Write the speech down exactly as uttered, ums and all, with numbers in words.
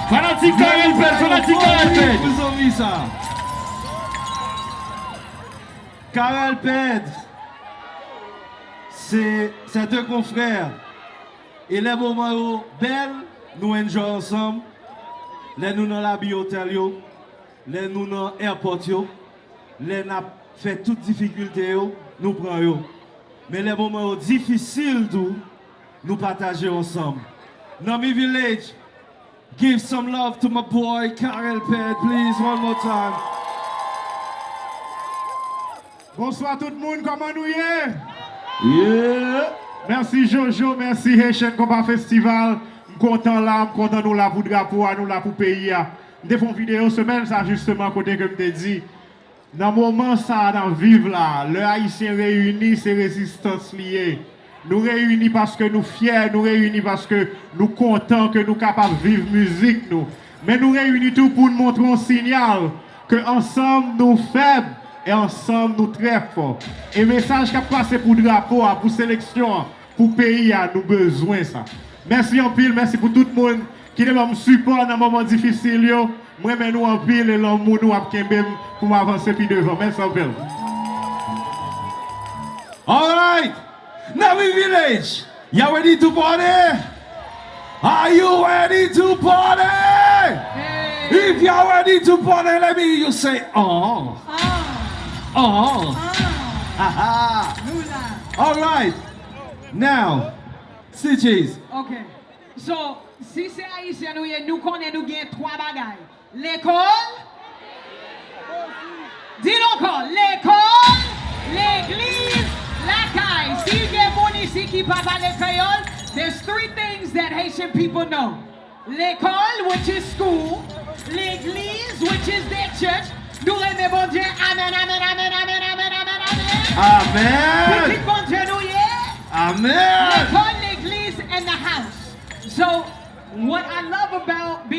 Fanatik Carel Pèd, fanatik Carel Pèd. Pou zanmi sa. Carel Pèd, se, c'est un confrère. E lè moman yo bèl, nou enjoy ansanm. Lè nou nan labi otèl yo, lè nou nan airport yo, lè n ap fè tout difikilte yo, nou pran yo. Men lè moman yo difisil tou, nou pataje yo ansanm. Nami Village, give some love to my boy Carel Pèd, please, one more time. Bonswa tout moun, kòman nou ye? Yeah. Mèsi Jojo, mèsi Haitian Compas Festival. M kontan la, m kontan nou la pou drapo a, nou la pou peyi a. M te fè yon videyo semèn sa jisteman kote ke m te di, nan moman sa a n ap viv la, lè Ayisyen reyini, se rezistans li ye. Nou reyini paske nou fyè, nou reyini paske nou kontan ke nou kapab viv mizik nou. Men nou reyini tou pou n montre yon siyal ke ansanm nou fèb e ansanm nou trè fò. E mesaj k ap pase pou drapo a, pou seleksyon an, pou peyi a, nou bezwen sa. Mèsi anpil, mèsi pou tout moun ki te ban m sipò nan moman difisil yo. M renmen nou anpil e lanmou nou ap kenbe m pou m avanse pi devan. Mèsi anpil. Alright! Nami Village, y'all ready to party? Are you ready to party? Hey. If y'all ready to party, let me hear you say, "Oh." Oh. Oh. Oh. Ha ha. Nou la. Alright. Now, C Js. Ok. So, si se Ayisyen nou ye, nou konnen nou gen twa bagay. Lekòl? Di l ankò. Lekòl, legliz, lakay. Si gen moun isi ki pa pale kreyòl, there's three things that Haitian people know. Lekòl, which is school. Legliz, which is their church. Nou renmen Bondye. Amèn, amèn, amèn, amèn. Amèn. Pitit Bondye nou ye. Amèn. Lekòl, legliz, and the house. So, what I love about